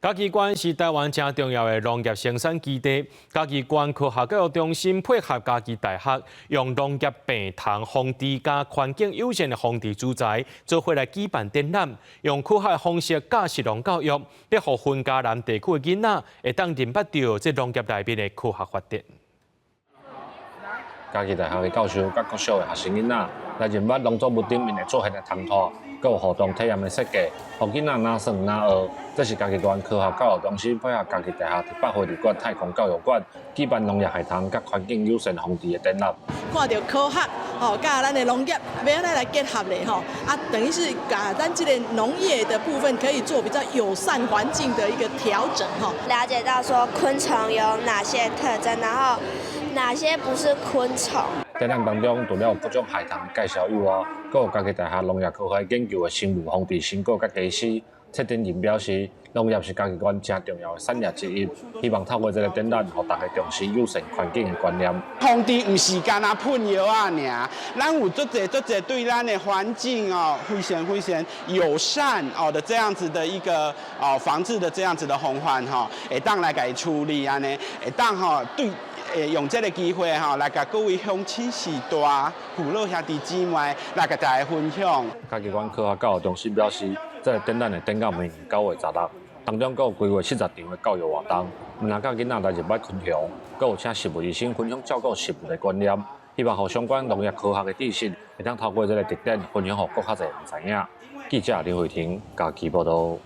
嘉義縣是台灣誠重要的農業生產基地。嘉義縣科學教育中心配合嘉義大學，用農業病蟲防治佮環境友善的防治資材，做伙來舉辦展覽，用科學的方式教食農教育，欲予雲嘉南地區的囡仔會當認捌著這農業內面的科學發展。嘉義大學的教授佮國小的學生囡仔來認捌農作物頂面會出現的蟲豸，閣有互動體驗的設計，予囡仔若耍若學。這是嘉義縣科學教育中心配合嘉義大學佇北花梨縣太空教育館舉辦農業害蟲佮環境友善防治的展覽。看著科學吼，佮咱的農業欲按怎來結合咧吼，啊，等於是共咱這個農業的部分可以做比較友善環境的一個調整吼。了解到說昆蟲有哪些特徵，然後哪些不是昆蟲。展覽當中，除了有各種害蟲介紹以外，閣有嘉義大學農業科學研究的生物防治成果佮技師。策展人表示，農業是嘉義縣誠重要的產業之一，希望透過這個展覽，予大家重視友善環境的觀念。防治毋是干焦噴藥仔爾，咱有足濟足濟對咱的環境哦，非常非常友善哦的這樣子的一個哦防治的這樣子的方法吼，會當來共伊處理按呢，會當吼對。會用這個機會吼，來共各位鄉親序大、父老兄弟姊妹來共大家分享。嘉義縣科學教育中心表示，這個展覽會展到明年9月16，當中閣有規劃70場的教育活動，毋但教囡仔來認捌昆蟲，閣有請植物醫生分享照顧植物的觀念，希望予相關農業科學的知識會當透過這個特展分享予閣較濟人知影。記者林慧婷嘉義報道。